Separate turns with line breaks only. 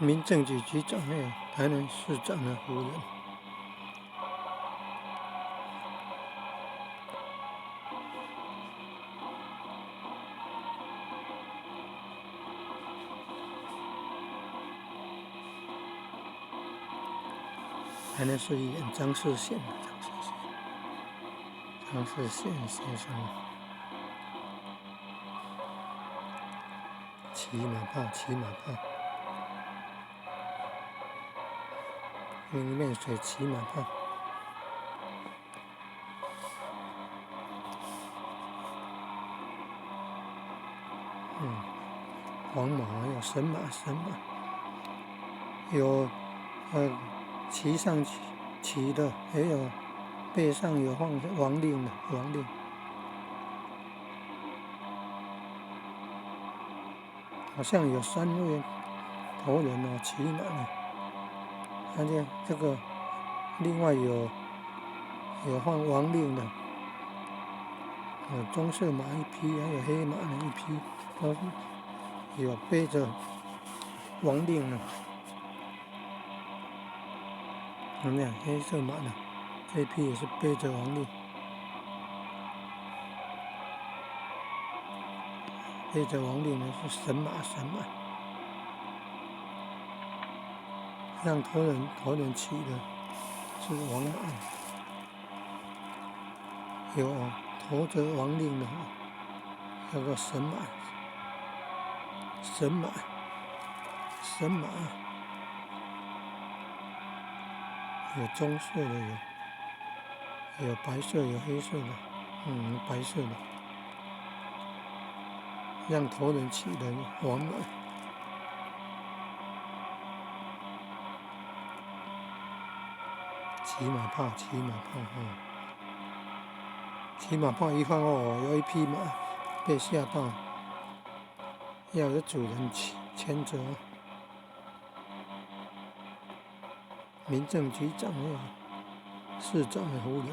民政局局長，還有台南市長的夫人。台南市議員張世賢，張世賢，張世賢先生，騎馬炮，騎馬炮。面水騎馬炮，黃馬有神馬，神馬有騎上騎的，也有背上有放王令的王令，好像有三位頭人哦，騎馬的。而且這個另外有放王令的，有棕色馬一匹，還有黑馬的一匹，都有背着王令的。有沒有黑色馬的？這一匹也是背着王令，背着王令的是神馬，神馬。讓頭人騎的是王馬，有馱著王令的，叫做神馬，神馬，神馬，有棕色的，有白色，有黑色的，白色的，讓頭人騎的王馬。騎馬炮，騎馬炮，哦，騎馬炮一放哦，有一匹馬被嚇到，要有主人牽著。民政局長、市長的夫人。